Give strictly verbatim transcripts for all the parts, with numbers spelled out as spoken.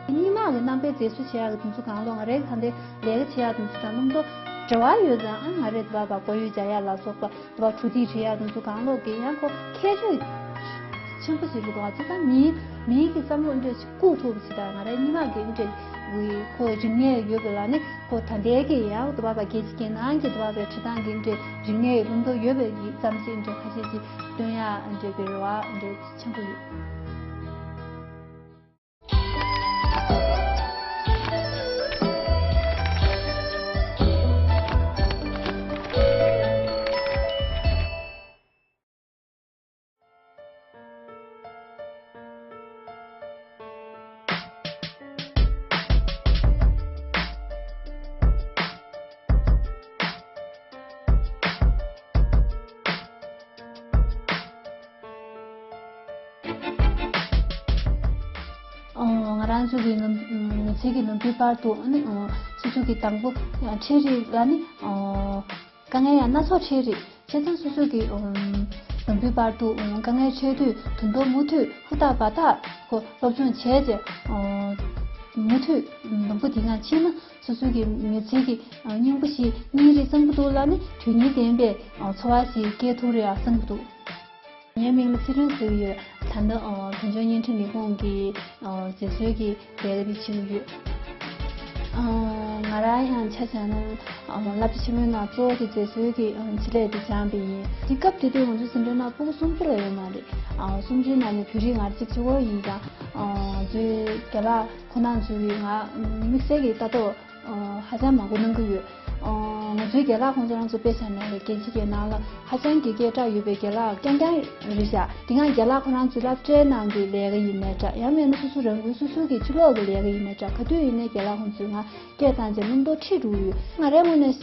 རྙིང་མ་གི་རྣམ་པའི་མཛེས་བཟོ་བྱེད་ཡག་གི་དེ་ཚོ་གང་ལོག་ང་རའི་ད་ལྟའི་ལས་ཀ་བྱེད་ཡག་དེ་ཚོ་དང་སྣུམ་ཐོག་འབྲེལ་བ་ཡོད་ཙང་ཨ་ང་རའི་དུ་བ་བ་སྐོར་ཡུལ་རྒྱག་ཡག་ལ་སོགས་པ་དུ་བ་གྲུ་ཐིག་བྲི་ཡག་དེ་ཚོ་གང་ལོག་གི་ཡང་ཁོ་ཁྱད་ཆོས་ཆེན་པོ་ཞིག་རེད་འདུག་ཨ་ཙི་ད་མིའི་མིའི་གི་བསམ་བློ་འདྲ་ཞིག་བཀུག་ཐུབ་པ་ཞིག་དང་ང་རའི་རྙིང་མ་གི་འདྲ་བའི་ཁོ་རིག་གནས་ཡོད་པ་ལ་ནི་ཁོ་ད་ལྟའི་གི་ཡང་དུ་བ་བ་རྒྱལ་སྤྱི་རྒྱལ་ནང་གི་དུ་བ་བའི་བྲི་སྟངས་གི་འདྲ་རིག་གནས་ལུང་དུ་ཡོད་པའི་གི་ཙམ་ཞིག་འདྲ་ཁ་ཤས་ཀྱིས་སྟོན་ཡག་འདྲ་བའི་རེ་བ་འདྲ་ཆེན་པོ་ཡོད། ང་རང་ཚོ་གི་ནམ་མི་ཚེ་གི་ནམ་འཕྲུལ་པར་དུ་ཨ་ནི་སོ་སོ་གི་དང་པོ་འཕྲུལ་རིག་ལ་ནི་དཀའ་ངལ་ཡང་སྣ་ཚོགས་འཕྲད་རེད། བྱས་ཙང་སོ་སོ་གི་ནམ་འཕྲུལ་པར་དུ་དཀའ་ངལ་འཕྲད་དུས་དུ་མདོ་མུ་མཐུད་ཧུར་ཐག་འབད་ཐག་ཁོ་སློབ་སྦྱོང་བྱས་རྗེས་མུ་མཐུད་དང་པོ་དེ་ག་ཕྱིན་ན་སོ་སོ་གི་མི་ཚེ་གི་སྙིང་པོ་ཞིག་སྙིང་རེ་བསམ་གྱི་འདུག་ལ་ནི་དོན་སྙིང་ལྡན་པའི་འཚོ་བ་ཞིག་སྐྱེལ་ཐུབ་རེད་ཨ་བསམ་གྱི་འདུག་ངའི་མིང་ལ་ཚེ་རིང་ཟེར་གྱི་ཡོད། ད་ལྟ་བོད་ལྗོངས་བརྙན་འཕྲིན་ལས་ཁུངས་ཀྱི་མཛེས་བཟོའི་གི་ལས་ཀ་དེ་བྱེད་ཀྱི་ཡོད། ང་རང་ཡང་ཆ་བཞག་ན་སློབ་གྲྭ་ཆེན་མོའི་ནང་གཙོ་བོ་དེ་མཛེས་བཟོའི་གི་ཆེད་ལས་དེ་སྦྱངས་པ་ཡིན། དེ་སྐབས་དེ་དུས་ང་ཚོ་འཛིན་གྲྭའི་ནང་ཕྲུ་གུ་སུམ་ཅུ་ལས་ཡོད་མ་རེད། སུམ་ཅུའི་ནང་ནས་བོད་རིགས་ང་གཅིག་གཅིག་པོ་ཡིན་ཀྱང་ང་ཚོའི་རྒན་ལགས་ཁོང་རྣམ་ཚོས་ང་དམིགས་བསལ་གྱི་ལྟ་རྟོག་ཧ་ཅང་མང་པོ་གནང་གི་ཡོད། ང་ཚོའི་རྒན་ལགས་ཁོང་ཚོ་རང་ཚོ་དཔེ་བཞག་ན་རྒན་བྱིས་ཀྱི་ནང་ལ་ཧ་ཅང་དགེ་རྒན་སྐྲག་ཡོད་པའི་རྒན་ལགས་རྐྱང་རྐྱང་རེད་ཤག་དེ་སྔ་རྒན་ལགས་ཁོ་རང་ཚོའི་སློབ་གྲྭའི་ནང་གི་ལས་ཀ་ཡིན་ནའི་འདྲ། ཡང་མིན་ན་སོ་སོ་རང་འགུལ་སོ་སོའི་གི་ཕྱི་ལོགས་གི་ལས་ཀ་ཡིན་ནའི་འདྲ། ག་དུས་ཡིན་ནའི་རྒན་ལགས་ཁོང་ཚོས་ང་སྐད་བཏང་རྗེས་རྣམ་རྟོག་ཁྲིད་འགྲོ་གི་ཡོད། ང་རའི་ངོས་ནས་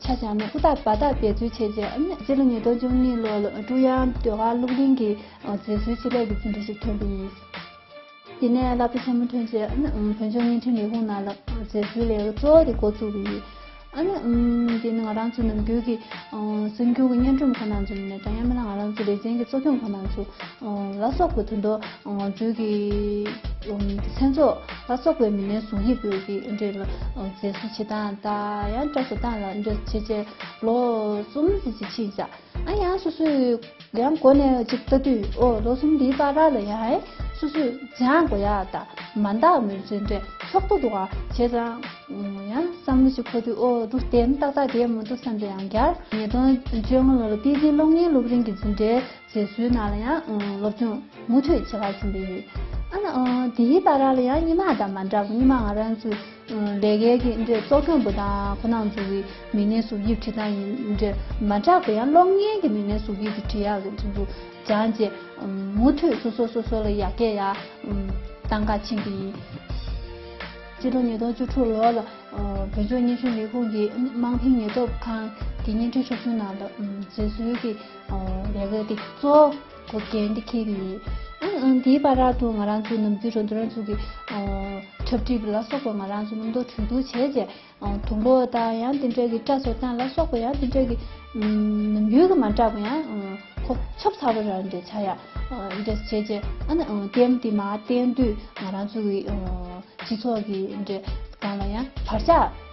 ཆ་བཞག་ན་ཧུར་ཐག་འབད་ཐག་འབད་རྩོལ་བྱས་རྗེས་ཨ་ནི་སྤྱི་ལོ་ཉིས་སྟོང་བཅུ་གཉིས་ལོ་ལ་ཀྲུང་དབྱང་ཟློས་གར་སློབ་གླིང་གི་མཛེས་བཟོའི་ཆེད་ལས་ཀྱི་འཛིན་གྲྭ་ཞིག་ཐོན་པ་ཡིན། དེ་ནས་སློབ་གྲྭ་ཆེན་མོ་ཐོན་རྗེས་ཨ་ནི་བོད་ལྗོངས་བརྙན་འཕྲིན་ལས་ཁུངས་ནང་ལ་མཛེས་བཟོའི་ལས་ཀ་གཙོ་བོ་དེ་འགོ་བཙུགས་པ་ཡིན། ཨ་ནི་དེ་ནི་ང་རང་ཚོ་ནམ་རྒྱུན་གྱི་གསར་འགྱུར་གྱི་བརྙན་སྒྲོན་ཁོ་ན་ཚོ་ཡིན་ན་འདྲ། ཡང་མིན་ན་ང་རང་ཚོ་ལེ་ཚན་གྱི་གཙོ་སྐྱོང་ཁོ་ན་ཚོ་ལ་སོགས་པའི་དོན་དུ་ང་ཚོའི་གི་མཚན་ཚོགས་ལ་སོགས་པའི་མི་སྣའི་གཟུགས་དབྱིབས་བོད་ཀྱི་འདྲ་ལ་མཛེས་བཟོ་བྱེད་སྟངས་དང་ཡང་སྐྲ་བཟོ་སྟངས་ལ་འདྲ་བྱས་རྗེས་ལོ་གསུམ་ཙམ་ཅིག་ཕྱིན་ཙང་། ཨ་ཡང་སོ་སོས་ཡང་འགོ་ནས་ཅིག་ལྟ་དུས་ཨོ་ལོ་གསུམ་འདིའི་བར་ལ་ཡང་ཨེ་སོ་སོས་སྦྱང་དགོས་ཡག་དང་མ་འདང་མོས་ཚུལ་འདྲ་ཚོགས་འདུ་འདུག་ག་བྱས་ཙང་ཡང་བསམ་བློ་ཞིག་འཁོར་དུས་ཨོ་འདུག་བསྡད་ན་ཏག་ཏག་བསྡད་མི་འདུག་བསམ་པའི་ཡང་བསྐྱར་ཉིས་སྟོང་བཅོ་ལྔ་ལོ་ལ་པེ་ཅིང་གློག་བརྙན་སློབ་འབྲིང་གི་འཛིན་གྲྭའི་མཛེས་བཟོའི་ནང་ལ་ཡང་སློབ་སྦྱོང་མུ་མཐུད་བྱེད་གར་ཕྱིན་པ་ཡིན། ཨ་ནི་དེའི་བར་ལ་ཡང་རྙིང་མ་དང་མ་འདྲ་བ་རྙིང་མ་ང་རང་ཚོའི་ལས་ཀའི་གི་འདྲ་གཙོ་སྐྱོང་བུ་དང་ཁོ་རང་ཚོ་གི་མི་སྣའི་གཟུགས་དབྱིབས་བྲིས་སྟངས་ཡིན་འདྲ་མ་འདྲ་བ་ཡང་གློག་བརྙན་གྱི་མི་སྣའི་གཟུགས་དབྱིབས་དེ་བྲིས་ཡག་གི་ཚོགས་འདུ་སྦྱངས་རྗེས་མུ་མཐུད་སོ་སོ་སོ་སོ་ལ་ཡར་རྒྱས་ཡར་བཏང་ག་ཕྱིན་གྱི་ཡིན། སྤྱི་ལོ་ཉིས་སྟོང་བཅུ་དྲུག་ལོ་ལ་བོད་ལྗོངས་བརྙན་འཕྲིན་ལས་ཁུངས་ཀྱི་དམངས་ཕན་ཉེན་རྟོག་ཁང་གི་བརྙན་འཕྲིན་ཚོགས་ཆུང་ནང་ལ་མཛེས་བཟོའི་གི་ལས་ཀ་དེ་གཙོ་བོ་འགན་དེ་འཁྱེར་གྱི་ཡིན། ཨང་ཨང་དེའི་བར་དུ་ང་རང་ཚོ་ནམ་རྒྱུན་རོ་འདུ་རང་ཚོ་གི་འཁྲབ་ཁྲིད་ལ་སོགས་པ་ང་རང་ཚོ་རྣམ་རྟོག་གྲོས་བསྡུར་བྱས་རྗེས་དུག་ལོག་དང་ཡང་དེ་འདྲ་གི་སྐྲ་བཟོ་སྟངས་ལ་སོགས་པ་ཡང་དེ་འདྲ་གི་ནམ་རྒྱུན་གྱི་མ་འདྲ་བ་ཡང་ཁོ་ཆོབ་ཚ་པོ་རང་འདྲ་ཆགས་ཡ་འདྲ་བྱས་རྗེས་ཨ་ནི་ལྟད་མོ་དེ་མར་བསྟན་དུས་ང་རང་ཚོ་གི་སྤྱི་ཚོགས་ཀྱི་འདྲ་སྒང་ལ་ཡང་བར་ཆད་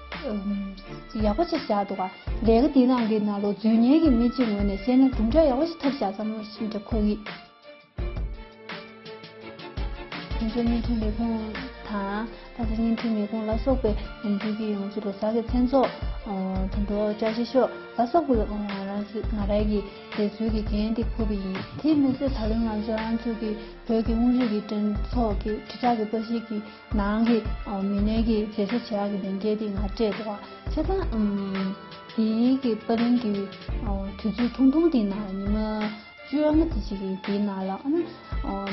ཡག་པོ་ཅིག་བཞག་འདུག་ག་ལས་ཀ་འདི་ནང་གི་ནང་ལོགས་འཛུལ་ཉེན་གྱི་མི་གཅིག་ངོས་ནས་བཤད་ན་གྲུབ་འབྲས་ཡག་པོ་ཞིག་ཐོབ་བཞག་བསམ་བློ་ཞིག་འདྲ་འཁོར་གི། བོད་ལྗོངས་བརྙན་འཕྲིན་ལས་ཁུངས་དང་ད་ཆ་བརྙན་འཕྲིན་ལས་ཁུངས་ལ་སོགས་པའི་ནམ་རྒྱུན་གྱི་ང་ཚོ་ལོ་གསར་གྱི་མཚན་ཚོགས་དོན་གྲུབ་བཀྲ་ཤིས་ཤོག་ལ་སོགས་པ་ང་རང་ང་རང་གི་མཛེས་བཟོའི་གི་འགན་འདི་འཁུར་བ་ཡིན། དེ་མི་ཚད་ད་ལོའི་ང་ཚོ་རང་ཚོ་གི་བོད་ཀྱི་དངོས་རིགས་ཀྱི་འགྲན་ཚོགས་ཀྱི་དྲིལ་བསྒྲགས་ཀྱི་པར་ཤིང་གི་ནང་གི་མི་སྣའི་གི་མཛེས་བཟོ་བྱེད་ཡག་གི་ལས་འགན་དེ་ང་སྤྲད་འདུག་ག་བྱས་ཙང་དེའི་གི་པར་ལེན་གྱི་དུས་ཚོད་ཐུང་ཐུང་དེའི་ནང་ཉི་མ་བཅོ་ལྔ་ཙམ་ཞིག་གི་དེའི་ནང་ལ་ཨ་ནི་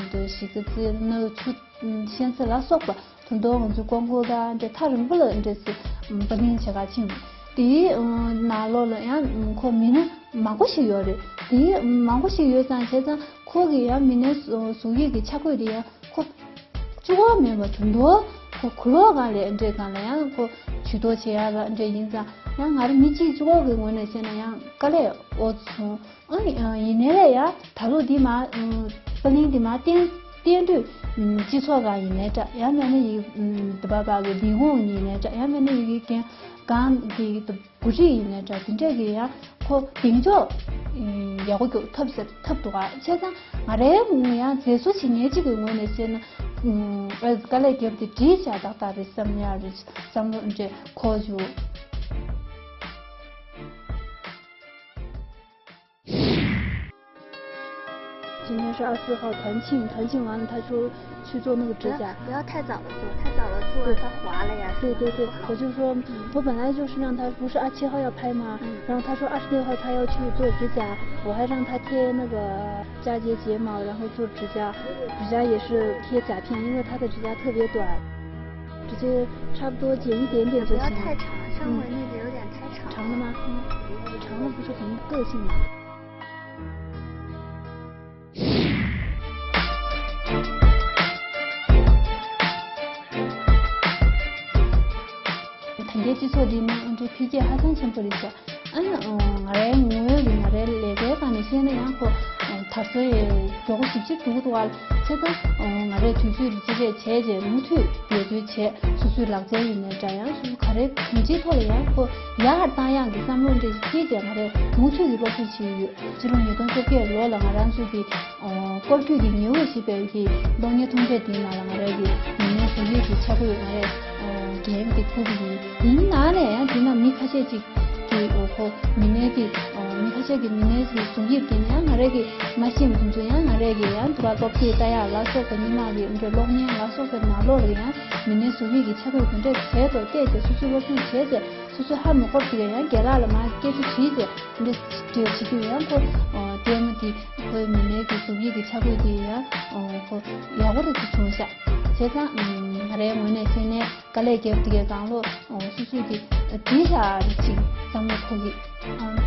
འདི་གཞིས་ཀ་རྩེ་སྣ་ཆུ་ཤན་རྩེ་ལ་སོགས་པ་ད་དུང་ང་ཚོ་ཀོང་པོ་དང་འདྲ་ཐག་རིང་པོ་ལ་འདྲ་སེ་པར་ལེན་བྱེད་ག་ཕྱིན། དེའི་ནང་ལོགས་ལ་ཡང་ཁོ་མི་སྣ་མང་པོ་ཞིག་ཡོད་རེད། དེའི་མང་པོ་ཞིག་ཡོད་ཙང་བྱས་ཙང་ཁོ་གི་ཡང་མི་སྣའི་གཟུགས་དབྱིབས་ཀྱི་ཆ་བགོས་དེ་ཡང་ཁོ་གཅིག་པོ་མེད་པ་དུ་འདུག་ཁོ་གུ་ལོག་སྒང་ལ་འདྲེས་སྒང་ལ་ཡང་ཁོ་ཇུས་གཏོགས་བྱེད་ཡག་ལ་འདྲེས་ཡིན་ཙང་ཡང་ང་རང་མི་གཅིག་གཅིག་པོ་གི་ངོས་ནས་བཤད་ན་ཡང་དཀའ་ལས་ཨོ་ཙི་བྱུང་། ཨ་ཡིན་ནའི་ལས་ཡ་ད་ལོ་འདི་མ་པར་ལེན་འདི་མ་བསྟན་ གཏན་སྡོད་སྤྱི་ཚོགས་ཁག་ཡིན་ནའི་འདྲ། ཡང་མིན་ན་ཡི་དུ་བ་བ་གི་མི་ཁོངས་ཡིན་ནའི་འདྲ། ཡང་མིན་ན་ཡི་གི་རྒན་གང་གི་འགོ་ཁྲིད་ཡིན་ནའི་འདྲ། དེ་འདྲས་ཀྱི་ཡང་ཁོ་གདེང་འཇོག་ཡག་པོ་རྒྱུག་ཐབས་ཟེར་ཐབས་འདུག་ག་བྱས་ཙང་ང་རའི་ཡང་མཛེས་བཟོ་བྱེད་མཁན་གཅིག་གི་ངོས་ནས་བཤད་ན། ཨ་དཀའ་ལས་བརྒྱབ་སྟེ་བྲིས་བཞག་ཏག་ཏག་རེད་བསམ་ཡ་རེད། བསམ་བློ་འདྲ་འཁོར་བྱུང་། 今天是二十四号，团庆，团庆完了，他说去做那个指甲。不要不要太早了做，太早了做对它滑了呀。对对对，我就说，我本来就是让他，不是二十七号要拍吗？然后他说二十六号他要去做指甲，我还让他贴那个嫁接睫毛，然后做指甲，指甲也是贴甲片，因为他的指甲特别短，直接差不多剪一点点就行了。不要太长，上回那个有点太长了。长了吗？嗯，长了不是很个性吗？ ད་ལྟའི་སྤྱི་ཚོགས་འདི་ནི་ཨ་འདྲའི་འཕེལ་རྒྱས་ཧ་ཅང་ཆེན་པོ་རེད་ཤག་ཨ་ནི་ང་རའི་ངོས་ཀྱི་ང་རའི་ལས་ཀའི་སྒང་ནས་བཤད་ན་ཡང་ཁོ་དར་སྲོལ་ཡང་མགྱོགས་པོ་ཞེ་པོ་ཅིག་འགྲོ་གི་འདུག་བ། བྱས་ཙང་ང་རས་དུས་ཚོད་རེ་གཅིག་རེ་བྱས་རྗེས་མུ་མཐུད་འབད་རྩོལ་བྱས། སོ་སོའི་ལག་རྩལ་ཡིན་ནའི་འདྲ། ཡང་སོ་སོ་ག་རེ་གང་ཅིའི་ཐོག་ལ་ཡང་ཁོ་ཡར་བཏང་ཡག་གི་བསམ་བློ་འདྲ་ཞིག་འཁྱེར་བྱས་ང་རས་མུ་མཐུད་ཀྱི་སློབ་སྦྱོང་བྱེད་ཀྱི་ཡོད། ཕྱི་ལོ་ཉིས་སྟོང་བཅོ་བརྒྱད་ལོ་ལ་ང་རང་ཚོ་གི་སྐོར་སྐྱོད་ཀྱི་ཉི་འོད་ཞེས་པའི་གི་གློག་བརྙན་ཐུང་གྲས་དེའི་ནང་ལ་ང་རའི་གི་མི་སྣའི་གཟུགས་དབྱིབས་ཀྱི་ཆ་བགོས་ང་རས་འགན་དེ་འཁུར་གྱི་ཡིན། དེའི་ནང་ནས་ཡང་དེ་ནང་མི་ཁ་ཤས་ཅིག་གི་ཁོ་མི་སྣའི་གི་མི་ཁ་ཤས་ཀྱི་མི་སྣའི་གི་གཟུགས་དབྱིབས་དེ་ནི་ཡང་ང་རས་གི་མ་ཤེས་པ་དེ་ཚོ་ཡང་ང་རས་གི་ཡང་དུ་བ་སློབ་ཁྲིད་ལྟ་ཡག་ལ་སོགས་པ་སྔོན་མ་གི་འདྲ་གློག་བརྙན་ལ་སོགས་པའི་ནང་ལོགས་ལ་ཡང་མི་སྣའི་གཟུགས་དབྱིབས་ཀྱི་ཆ་བགོས་དེ་འདྲ་བྱས་ཏོ་བལྟས་ཏེ་སོ་སོའི་སློབ་སྦྱོང་བྱས་ཏེ། སོ་སོ་ཧ་མི་གོ་བ་དེ་ཡང་རྒན་ལགས་ལ་མར་སྐད་ཆ་དྲིས་ཏེ་འདི་འདྲ་བྱེད་དུས་ཡང་ཁོ་ལྟད་མོ་དེ་ཁོའི་མི་སྣའི་གི་གཟུགས་དབྱིབས་ཀྱི་ཆ་བགོས་དེ་ཡང་ཁོ་ཡག་པོ་རེད་ཅེས་བྱུང་ཤག་བྱས་ཙང་ང་རའི་ངོས་ནས་བཤད་ནས་དཀའ་ལས་བརྒྱབ་དེ་གའི་སྒང་ལོ་སོ་སོས་ཀྱི་བྲིས་བཞག་རེ་ཅིག་བསམ་བློ་འཁོར་གི།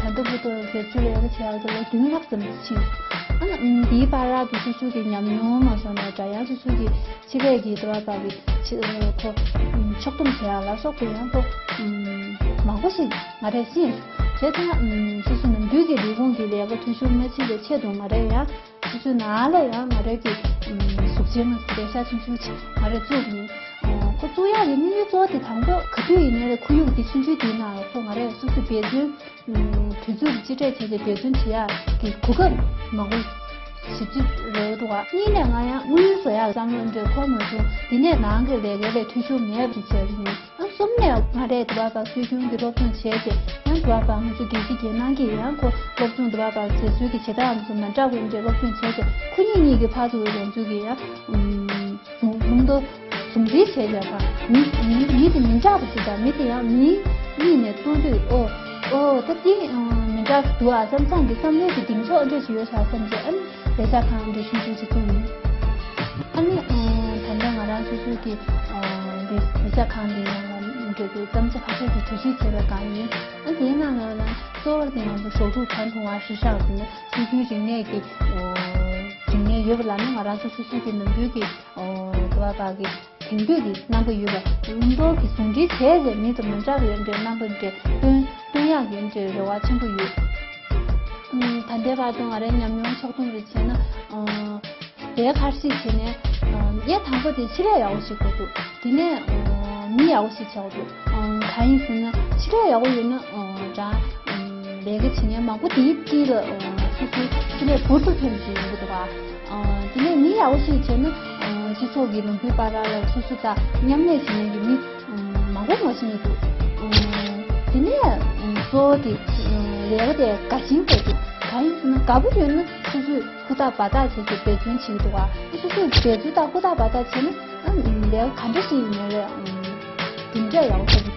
ད་ལྟ་བུ་ཏོ་ཟེར་ཚུལ་ལས་ཀ་བྱེད་ཡག་དེ་ལོ་བདུན་ལྷག་ཙམ་ཕྱིན། ཨ་ན་འདིའི་བར་དུ་སོ་སོ་གི་ཉམས་མྱོང་མ་སོང་ན་འདྲ། ཡང་སོ་སོ་གི་ཕྱི་ལས་ཀྱི་ལྟ་བ་པ་གི་ཕྱི་ཁོ་ཕྱོགས་བསྡོམས་བྱེད་ཡག་ལ་སོགས་པའི་ཡང་ཁོ་མང་པོ་ཞིག་ང་རས་ཤེས་སོང་། བྱས་ཙང་སོ་སོ་ནམ་རྒྱུན་གྱི་ལས་ཁུངས་ཀྱི་ལས་ཀ་འཐུས་ཤོར་མ་ཕྱིན་པའི་ཆེད་དུ་ང་རས་ཡང་སོ་སོའི་ནང་ལ་ཡང་ང་རས་ཀྱི་གཟུགས་ཅན་ང་ཚོ་པེ་ཤག་ཆུང་ཆུང་ཅིག་ང་རས་བཙུགས་ཡིན། ཁོ་བཙུགས་ཡག་གི་དམིགས་ཡུལ་གཙོ་བོ་དེ་དང་པོ་ག་དུས་ཡིན་ནའི་ཁོར་ཡུག་འདི་ཆུང་ཆུང་དེའི་ནང་ལ་ཁོ་ང་རས་སོ་སོའི་འབད་བརྩོན། དུས་ཚོད་ཀྱི་ཅི་སྤྲད་བྱས་ཏེ་འབད་བརྩོན་བྱེད་ཡག་གི་གོ་སྐབས་མང་པོ་ཞིག་ཅིག་རེད་འདུག་ག་གཉིས་ནས་ང་ཡང་དངུལ་བཟོ་ཡག་བསམ་བློ་འདྲ་འཁོར་མ་བྱུང་། དེ་ནས་ནང་གི་ལས་ཀའི་ལས་འཐུས་ཤོར་མེད་པ་ཅིག་བྱས་ཡིན། ཨ་གསུམ་ནས་ང་རས་དུ་བ་པ་སྲོལ་རྒྱུན་གྱི་སློབ་སྦྱོང་བྱས་ཏེ་ཡང་དུ་བ་པ་ང་ཚོ་རྒན་གཞོན་གྱི་ནང་གི་ཡང་ཁོ་སློབ་སྦྱོང་དུ་བ་པ་བྱེད་ཚུལ་གྱི་བྱེད་སྟངས་ཚོ་མ་འདྲ་བའི་འདྲ་སློབ་སྦྱོང་བྱས་ཏེ་ཁོ་གཉིས་གཉིས་ཀྱི་ཕར་ཚུར་ཡོང་ཚུལ་གྱི་ཡང་ཟུང་ལུང་དུ། ཟུང་འབྲེལ་བྱས་ཡོད་པ། མི་མི་མི་དེ་མི་འདྲ་བ་ཞིག་དང་མི་དེ་ཡང་མི་གཉིས་ནས་མཐོང་དུས་ཨོ་ཨོ་ད་དེ་མི་འདྲ་འདུག་ཨ་བསམ་ཙང་གི་བསམ་བློའི་གི་གདེང་ཚོགས་འདྲ་ཞིག་ཡོད་ཤག་བསམ་རྗེས་ཨ་ནི་ལས་འཆར་ཁང་འདི་ཆུང་ཆུང་ཞིག་བཙུགས་ཡིན། ཨ་ནི་ད་ལྟ་ང་རང་སོ་སོའི་གི་ལས་འཆར་ཁང་འདི་ནང་ལ་འགྲོ་དུས་གཏམ་བྱ་ཁ་ཤས་ཀྱི་གྲ་སྒྲིག་བྱས་པའི་སྒང་ཡིན། ཨ་དེའི་ནང་ལ་ན་གཙོ་བོར་དེ་ང་ཚོ་ཞོགས་དྲུག་གང་འཐུང་བ་ཧྲི་ཤག་ཟེར་ནས་སྲོལ་རྒྱུན་རིག་གནས་ཀྱི་རིག་གནས་ཡོད་པ་ལ་ནི་ང་རང་ཚོ་སོ་སོའི་གི་ནམ་རྒྱུན་གི་ཨོ་དུ་བ་པ་གི་དེང་དུས་ཀྱི་རྣམ་པ་ཡོད་པ་ཡིན་མདོག་གི་ཟུང་འབྲེལ་བྱས་ཏེ་མི་དང་མི་འདྲ་བའི་འདྲའི་རྣམ་པ་འདྲ་སྟོན་སྟོན་ཡག་གི་འདྲའི་རེ་བ་ཆེན་པོ་ཡོད། ཨུམ། ད་ལྟའི་བར་དུ་ང་རའི་ཉམས་མྱོང་ཕྱོགས་བསྡོམས་རེ་བྱས་ན། ཨ་དེའི་ཁར་ཞིག་བྱས་ནས་ཨ་གནས་དང་པོ་དེ་ཆེད་ལས་ཡག་པོ་ཞིག་དགོས་འདུག་དེ་ནས་ཨ་མི་ཡག་པོ་ཞིག་བྱ་དགོས་འདུག་ཨ་གང་ཡིན་ཟེར་ན་ཆེད་ལས་ཡག་པོ་ཡོད་ན་ཨ་འདྲ། ཨ་ལས་ཀ་བྱེད་མཁན་མང་པོ་དེའི་དཀྱིལ་ལ་ཨ་སོ་སོའི་ཆེད་ལས་འབུར་དུ་ཐོན་ཞིག་ཡོང་གི་འདུག་ག་ཨ་དེ་ནས་མི་ཡག་པོ་ཞིག་བྱས་ན་ཨ་སྤྱི་ཚོགས་ཀྱི་ནང་ཁུལ་བར་ལ་སོ་སོ་དང་མཉམ་གནས་བྱེད་མཁན་གྱི་མི་ཨ་མང་པོ་ངོ་ཤེས་ཀྱི་འདུག་ཨ་དེ་ནས་ཨ་གཙོ་བོ་དེ་ཨ་ལས་ཀ་དེ་དགའ་ཞེན་དགོས་འདུག་གང་ཡིན་ཟེར་ན་དགའ་པོ་ཡོད་ན་སོ་སོས་ཧུར་ཐག་འབད་ཐག་བྱས་ཏེ་འབད་བརྩོན་བྱེད་ཀྱི་འདུག་ག་སོ་སོས་འབད་བརྩོན་དང་ཧུར་ཐག་འབད་ཐག་བྱས་ན་ཨ་ལས་ཀ་ག་འདྲ་ཞིག་ཡིན་ནའི་རེད། ཨ་དེ་འདྲ་ཡག་པོ་ཐོབ་ཀྱི་